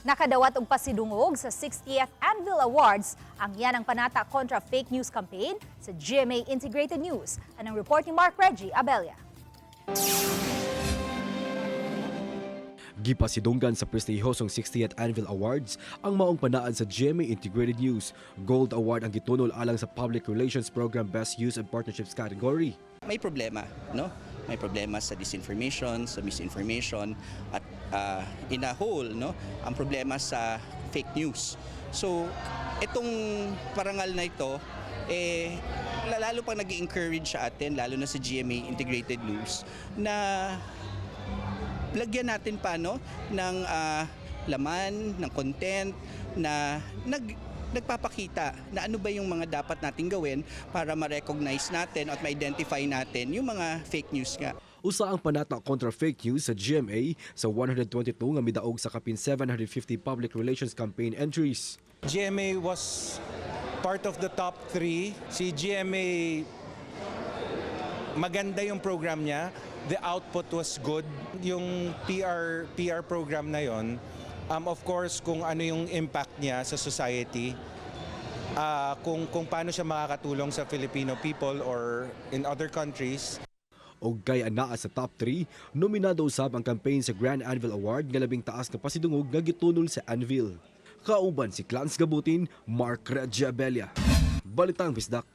Nakadawat og pasidungog sa 60th Anvil Awards ang Yan ang Panata kontra Fake News campaign sa GMA Integrated News. Anang report ni Mark Reggie Abella. Gipasidunggan sa prestihosong 60th Anvil Awards ang maong panaad sa GMA Integrated News. Gold Award ang gitunol alang sa Public Relations Program Best Use and Partnerships category. May problema, no? May problema sa disinformation, sa misinformation at in a whole, no? Ang problema sa fake news. So, itong parangal na ito eh lalo pang nag-encourage sa atin, lalo na sa GMA Integrated News, na lagyan natin pa, no, ng laman, ng content na nagpapakita na ano ba yung mga dapat nating gawin para ma-recognize natin at ma-identify natin yung mga fake news nga. Usa ang panata kontra fake news sa GMA sa 122 nga midaog sa kapin 750 public relations campaign entries. GMA was part of the top three. Si GMA, maganda yung program niya. The output was good. Yung PR program na yon, of course, kung ano yung impact niya sa society, kung paano siya makakatulong sa Filipino people or in other countries. Og kay anaa sa top 3, nominado usab ang campaign sa Grand Anvil Award nga labing taas nga pasidungog nga gitunol sa Anvil. Kauban si Clans Gabutin, Mark Reggie Abella. Balitang Bisdak.